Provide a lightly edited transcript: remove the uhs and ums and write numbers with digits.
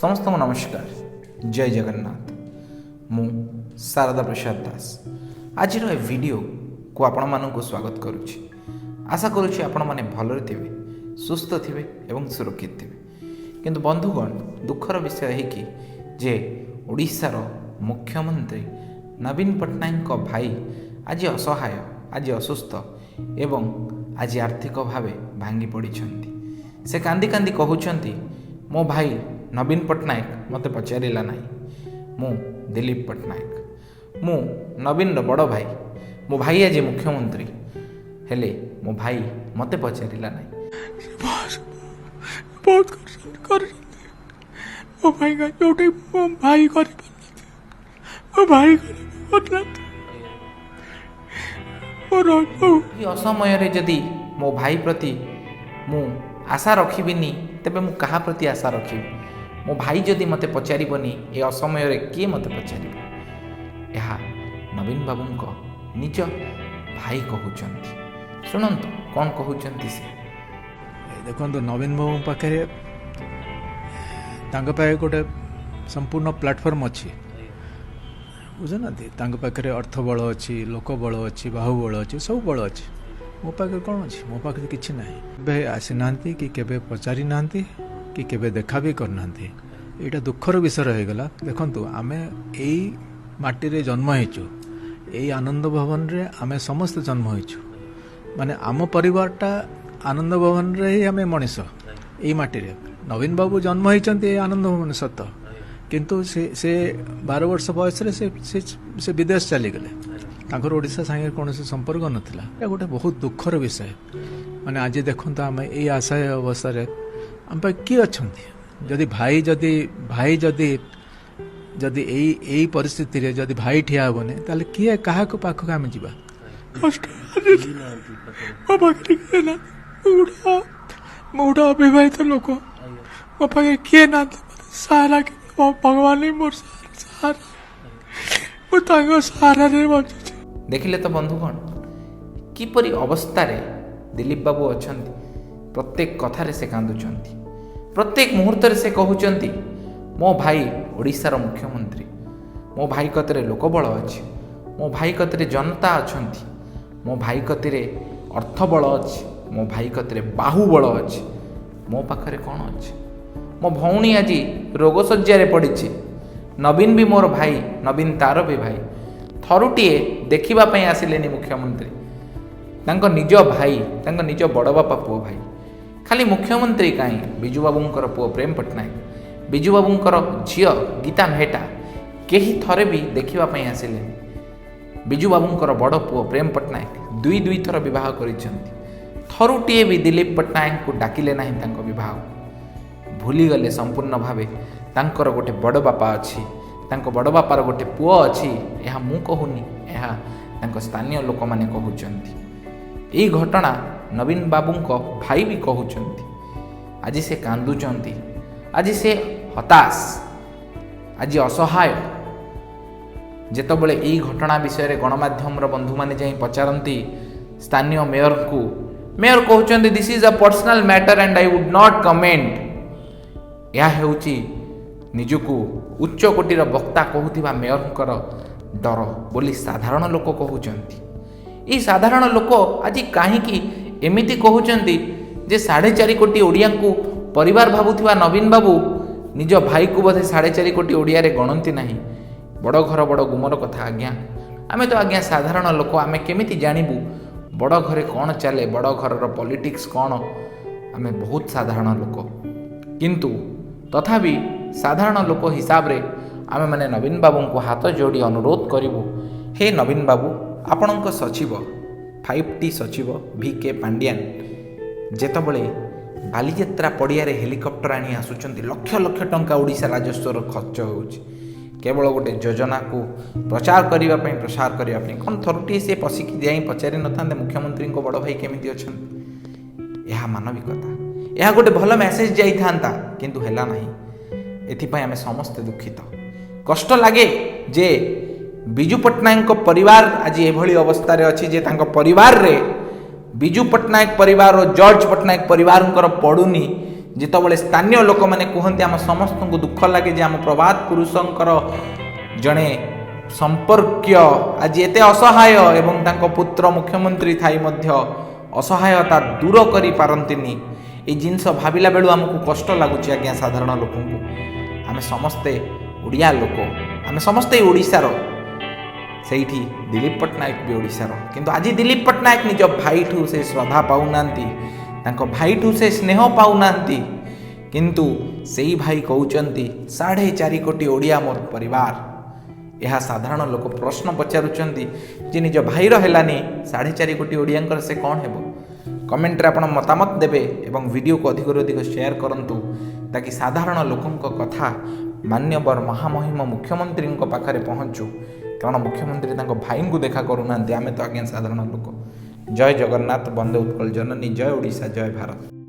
ସମସ୍ତଙ୍କୁ ନମସ୍କାର, ଜୟ ଜଗନ୍ନାଥ। ମୁଁ ଶାରଦା ପ୍ରସାଦ ଦାସ ଆଜିର ଏ ଭିଡ଼ିଓକୁ ଆପଣମାନଙ୍କୁ ସ୍ୱାଗତ କରୁଛି। ଆଶା କରୁଛି ଆପଣମାନେ ଭଲରେ ଥିବେ, ସୁସ୍ଥ ଥିବେ ଏବଂ ସୁରକ୍ଷିତ ଥିବେ। କିନ୍ତୁ ବନ୍ଧୁଗଣ, ଦୁଃଖର ବିଷୟ ଏହିକି ଯେ ଓଡ଼ିଶାର ମୁଖ୍ୟମନ୍ତ୍ରୀ ନବୀନ ପଟ୍ଟନାୟକଙ୍କ ଭାଇ ଆଜି ଅସହାୟ, ଆଜି ଅସୁସ୍ଥ ଏବଂ ଆଜି ଆର୍ଥିକ ଭାବେ ଭାଙ୍ଗି ପଡ଼ିଛନ୍ତି। ସେ କାନ୍ଦି କାନ୍ଦି କହୁଛନ୍ତି, ମୋ ଭାଇ ନବୀନ ପଟ୍ଟନାୟକ ମୋତେ ପଚାରିଲା ନାହିଁ। ମୁଁ ଦିଲୀପ ପଟ୍ଟନାୟକ, ମୁଁ ନବୀନର ବଡ଼ ଭାଇ। ମୋ ଭାଇ ଆଜି ମୁଖ୍ୟମନ୍ତ୍ରୀ, ହେଲେ ମୋ ଭାଇ ମୋତେ ପଚାରିଲା ନାହିଁ। ବହୁତ କରିଛନ୍ତି, କରିଛନ୍ତି ମୋ ପାଇଁକା, ଯୋଉଠି ମୋ ଭାଇ କରିପାରୁନାହାନ୍ତି, ମୋ ଭାଇ କରିପାରୁନାହାନ୍ତି ମୋର। ଏହି ଅସମୟରେ ଯଦି ମୋ ଭାଇ ପ୍ରତି ମୁଁ ଆଶା ରଖିବିନି, ତେବେ ମୁଁ କାହା ପ୍ରତି ଆଶା ରଖିବି? ମୋ ଭାଇ ଯଦି ମୋତେ ପଚାରିବନି, ଏ ଅସମୟରେ କିଏ ମୋତେ ପଚାରିବ? ଏହା ନବୀନ ବାବୁଙ୍କ ନିଜ ଭାଇ କହୁଛନ୍ତି। ଶୁଣନ୍ତୁ କ'ଣ କହୁଛନ୍ତି ସେ। ଦେଖନ୍ତୁ, ନବୀନ ବାବୁଙ୍କ ପାଖରେ, ତାଙ୍କ ପାଖରେ ଗୋଟେ ସମ୍ପୂର୍ଣ୍ଣ ପ୍ଲାଟଫର୍ମ ଅଛି, ବୁଝୁନାହାନ୍ତି? ତାଙ୍କ ପାଖରେ ଅର୍ଥ ବଳ ଅଛି, ଲୋକ ବଳ ଅଛି, ବାହୁବଳ ଅଛି, ସବୁ ବଳ ଅଛି। ମୋ ପାଖରେ କ'ଣ ଅଛି? ମୋ ପାଖରେ କିଛି ନାହିଁ। କେବେ ଆସିନାହାନ୍ତି କି କେବେ ପଚାରି ନାହାନ୍ତି କି କେବେ ଦେଖା ବି କରିନାହାନ୍ତି। ଏଇଟା ଦୁଃଖର ବିଷୟ ରହିଗଲା। ଦେଖନ୍ତୁ, ଆମେ ଏଇ ମାଟିରେ ଜନ୍ମ ହେଇଛୁ, ଏଇ ଆନନ୍ଦ ଭବନରେ ଆମେ ସମସ୍ତେ ଜନ୍ମ ହେଇଛୁ। ମାନେ ଆମ ପରିବାରଟା ଆନନ୍ଦ ଭବନରେ ହିଁ ଆମେ ମଣିଷ, ଏଇ ମାଟିରେ। ନବୀନ ବାବୁ ଜନ୍ମ ହେଇଛନ୍ତି ଏଇ ଆନନ୍ଦ ଭବନ ସତ, କିନ୍ତୁ ସେ 12 ବର୍ଷ ବୟସରେ ସେ ସେ ସେ ବିଦେଶ ଚାଲିଗଲେ। ତାଙ୍କର ଓଡ଼ିଶା ସାଙ୍ଗରେ କୌଣସି ସମ୍ପର୍କ ନଥିଲା। ଏଇଟା ଗୋଟେ ବହୁତ ଦୁଃଖର ବିଷୟ। ମାନେ ଆଜି ଦେଖନ୍ତୁ, ଆମେ ଏଇ ଅସହାୟ ଅବସ୍ଥାରେ, ଆମ ପାଇଁ କିଏ ଅଛନ୍ତି? ଯଦି ଭାଇ ଯଦି ଏଇ ପରିସ୍ଥିତିରେ ଯଦି ଭାଇ ଠିଆ ହେବନି, ତାହେଲେ କିଏ, କାହାକୁ ପାଖକୁ ଆମେ ଯିବା? କଷ୍ଟ। ମୋ ପାଖରେ କିଏ ନାହାନ୍ତି। ମୁଁ ଗୋଟେ ଅବିବାହିତ ଲୋକ। ମୋ ପାଖରେ କିଏ ନାହାନ୍ତି। ମୋତେ ସାହାରା ଭଗବାନ ହିଁ ମୋର ସାହାରା। ମୁଁ ତାଙ୍କ ସାହାରାରେ ବଞ୍ଚୁଛି। ଦେଖିଲେ ତ ବନ୍ଧୁଗଣ, କିପରି ଅବସ୍ଥାରେ ଦିଲୀପ ବାବୁ ଅଛନ୍ତି। ପ୍ରତ୍ୟେକ କଥାରେ ସେ କାନ୍ଦୁଛନ୍ତି, ପ୍ରତ୍ୟେକ ମୁହୂର୍ତ୍ତରେ ସେ କହୁଛନ୍ତି, ମୋ ଭାଇ ଓଡ଼ିଶାର ମୁଖ୍ୟମନ୍ତ୍ରୀ, ମୋ ଭାଇ କତିରେ ଲୋକବଳ ଅଛି, ମୋ ଭାଇ କତିରେ ଜନତା ଅଛନ୍ତି, ମୋ ଭାଇ କତିରେ ଅର୍ଥବଳ ଅଛି, ମୋ ଭାଇ କତିରେ ବାହୁବଳ ଅଛି। ମୋ ପାଖରେ କ'ଣ ଅଛି? ମୋ ଭଉଣୀ ଆଜି ରୋଗଶଯ୍ୟାରେ ପଡ଼ିଛି। ନବୀନ ବି ମୋର ଭାଇ, ନବୀନ ତାର ବି ଭାଇ। ଥରୁଟିଏ ଦେଖିବା ପାଇଁ ଆସିଲେନି ମୁଖ୍ୟମନ୍ତ୍ରୀ, ତାଙ୍କ ନିଜ ଭାଇ, ତାଙ୍କ ନିଜ ବଡ଼ ବାପା ପୁଅ ଭାଇ। ଖାଲି ମୁଖ୍ୟମନ୍ତ୍ରୀ କାହିଁ, ବିଜୁବାବୁଙ୍କର ପୁଅ ପ୍ରେମ ପଟ୍ଟନାୟକ, ବିଜୁବାବୁଙ୍କର ଝିଅ ଗୀତା ମେହେଟା, କେହି ଥରେ ବି ଦେଖିବା ପାଇଁ ଆସିଲେନି। ବିଜୁବାବୁଙ୍କର ବଡ଼ ପୁଅ ପ୍ରେମ ପଟ୍ଟନାୟକ ଦୁଇ ଦୁଇ ଥର ବିବାହ କରିଛନ୍ତି। ଥରୁଟିଏ ବି ଦିଲୀପ ପଟ୍ଟନାୟକଙ୍କୁ ଡାକିଲେ ନାହିଁ ତାଙ୍କ ବିବାହକୁ। ଭୁଲିଗଲେ ସମ୍ପୂର୍ଣ୍ଣ ଭାବେ ତାଙ୍କର ଗୋଟେ ବଡ଼ ବାପା ଅଛି, ତାଙ୍କ ବଡ଼ ବାପାର ଗୋଟେ ପୁଅ ଅଛି। ଏହା ମୁଁ କହୁନି, ଏହା ତାଙ୍କ ସ୍ଥାନୀୟ ଲୋକମାନେ କହୁଛନ୍ତି। ଏଇ ଘଟଣା ନବୀନ ବାବୁଙ୍କ ଭାଇ ବି କହୁଛନ୍ତି। ଆଜି ସେ କାନ୍ଦୁଛନ୍ତି, ଆଜି ସେ ହତାଶ, ଆଜି ଅସହାୟ। ଯେତେବେଳେ ଏଇ ଘଟଣା ବିଷୟରେ ଗଣମାଧ୍ୟମର ବନ୍ଧୁମାନେ ଯାଇ ପଚାରନ୍ତି ସ୍ଥାନୀୟ ମେୟରଙ୍କୁ, ମେୟର କହୁଛନ୍ତି, "This is a personal matter and I would not comment." ଏହା ହେଉଛି ନିଜକୁ ଉଚ୍ଚ କୋଟିର ବକ୍ତା କହୁଥିବା ମେୟରଙ୍କର ଡର ବୋଲି ସାଧାରଣ ଲୋକ କହୁଛନ୍ତି। ଏଇ ସାଧାରଣ ଲୋକ ଆଜି କାହିଁକି ଏମିତି କହୁଛନ୍ତି ଯେ 4.5 କୋଟି ଓଡ଼ିଆଙ୍କୁ ପରିବାର ଭାବୁଥିବା ନବୀନ ବାବୁ ନିଜ ଭାଇକୁ ବୋଧେ 4.5 କୋଟି ଓଡ଼ିଆରେ ଗଣନ୍ତି ନାହିଁ। ବଡ଼ ଘର ବଡ଼ ଗୁମର କଥା ଆଜ୍ଞା। ଆମେ ତ ଆଜ୍ଞା ସାଧାରଣ ଲୋକ, ଆମେ କେମିତି ଜାଣିବୁ ବଡ଼ ଘରେ କ'ଣ ଚାଲେ, ବଡ଼ ଘରର ପଲିଟିକ୍ସ କ'ଣ? ଆମେ ବହୁତ ସାଧାରଣ ଲୋକ। କିନ୍ତୁ ତଥାପି ସାଧାରଣ ଲୋକ ହିସାବରେ ଆମେମାନେ ନବୀନ ବାବୁଙ୍କୁ ହାତ ଯୋଡ଼ି ଅନୁରୋଧ କରିବୁ, ହେ ନବୀନ ବାବୁ, ଆପଣଙ୍କ ସଚିବ, 5ଟି ସଚିବ ଭି କେ ପାଣ୍ଡିଆନ ଯେତେବେଳେ ବାଲିଯାତ୍ରା ପଡ଼ିଆରେ ହେଲିକପ୍ଟର ଆଣି ଆସୁଛନ୍ତି, ଲକ୍ଷ ଲକ୍ଷ ଟଙ୍କା ଓଡ଼ିଶା ରାଜସ୍ୱର ଖର୍ଚ୍ଚ ହେଉଛି କେବଳ ଗୋଟେ ଯୋଜନାକୁ ପ୍ରଚାର କରିବା ପାଇଁ, ପ୍ରସାର କରିବା ପାଇଁ, କ'ଣ ଥରୁଟିଏ ସେ ପଶିକି ଯାଇ ପଚାରି ନଥାନ୍ତେ ମୁଖ୍ୟମନ୍ତ୍ରୀଙ୍କ ବଡ଼ ଭାଇ କେମିତି ଅଛନ୍ତି? ଏହା ମାନବିକତା, ଏହା ଗୋଟେ ଭଲ ମେସେଜ ଯାଇଥାନ୍ତା, କିନ୍ତୁ ହେଲା ନାହିଁ। ଏଥିପାଇଁ ଆମେ ସମସ୍ତେ ଦୁଃଖିତ। କଷ୍ଟ ଲାଗେ ଯେ ବିଜୁ ପଟ୍ଟନାୟକଙ୍କ ପରିବାର ଆଜି ଏଭଳି ଅବସ୍ଥାରେ ଅଛି ଯେ ତାଙ୍କ ପରିବାରରେ ବିଜୁ ପଟ୍ଟନାୟକ ପରିବାର ଓ ଜର୍ଜ ପଟ୍ଟନାୟକ ପରିବାରଙ୍କର ପଡ଼ୁନି ଯେତେବେଳେ ସ୍ଥାନୀୟ ଲୋକମାନେ କୁହନ୍ତି, ଆମ ସମସ୍ତଙ୍କୁ ଦୁଃଖ ଲାଗେ ଯେ ଆମ ପ୍ରବାଦ ପୁରୁଷଙ୍କର ଜଣେ ସମ୍ପର୍କୀୟ ଆଜି ଏତେ ଅସହାୟ ଏବଂ ତାଙ୍କ ପୁତ୍ର ମୁଖ୍ୟମନ୍ତ୍ରୀ ଥାଇ ମଧ୍ୟ ଅସହାୟତା ଦୂର କରିପାରନ୍ତିନି। ଏଇ ଜିନିଷ ଭାବିଲା ବେଳୁ ଆମକୁ କଷ୍ଟ ଲାଗୁଛି ଆଜ୍ଞା, ସାଧାରଣ ଲୋକଙ୍କୁ। ଆମେ ସମସ୍ତେ ଓଡ଼ିଆ ଲୋକ, ଆମେ ସମସ୍ତେ ଓଡ଼ିଶାର। ସେଇଠି ଦିଲ୍ଲୀପ ପଟ୍ଟନାୟକ ବି ଓଡ଼ିଶାର। କିନ୍ତୁ ଆଜି ଦିଲ୍ଲୀପ ପଟ୍ଟନାୟକ ନିଜ ଭାଇଠୁ ସେ ଶ୍ରଦ୍ଧା ପାଉନାହାନ୍ତି, ତାଙ୍କ ଭାଇଠୁ ସେ ସ୍ନେହ ପାଉନାହାନ୍ତି। କିନ୍ତୁ ସେଇ ଭାଇ କହୁଛନ୍ତି 4.5 କୋଟି ଓଡ଼ିଆ ମୋର ପରିବାର। ଏହା ସାଧାରଣ ଲୋକ ପ୍ରଶ୍ନ ପଚାରୁଛନ୍ତି ଯେ ନିଜ ଭାଇର ହେଲାନି, 4.5 କୋଟି ଓଡ଼ିଆଙ୍କର ସେ କ'ଣ ହେବ? କମେଣ୍ଟରେ ଆପଣ ମତାମତ ଦେବେ ଏବଂ ଭିଡ଼ିଓକୁ ଅଧିକରୁ ଅଧିକ ସେୟାର କରନ୍ତୁ, ତାକି ସାଧାରଣ ଲୋକଙ୍କ କଥା ମାନ୍ୟବର ମହାମହିମ ମୁଖ୍ୟମନ୍ତ୍ରୀଙ୍କ ପାଖରେ ପହଞ୍ଚୁ। କାରଣ ମୁଖ୍ୟମନ୍ତ୍ରୀ ତାଙ୍କ ଭାଇଙ୍କୁ ଦେଖା କରୁନାହାନ୍ତି, ଆମେ ତ ଆଜ୍ଞା ସାଧାରଣ ଲୋକ। ଜୟ ଜଗନ୍ନାଥ, ବନ୍ଦେ ଉତ୍କଳ ଜନନୀ, ଜୟ ଓଡ଼ିଶା, ଜୟ ଭାରତ।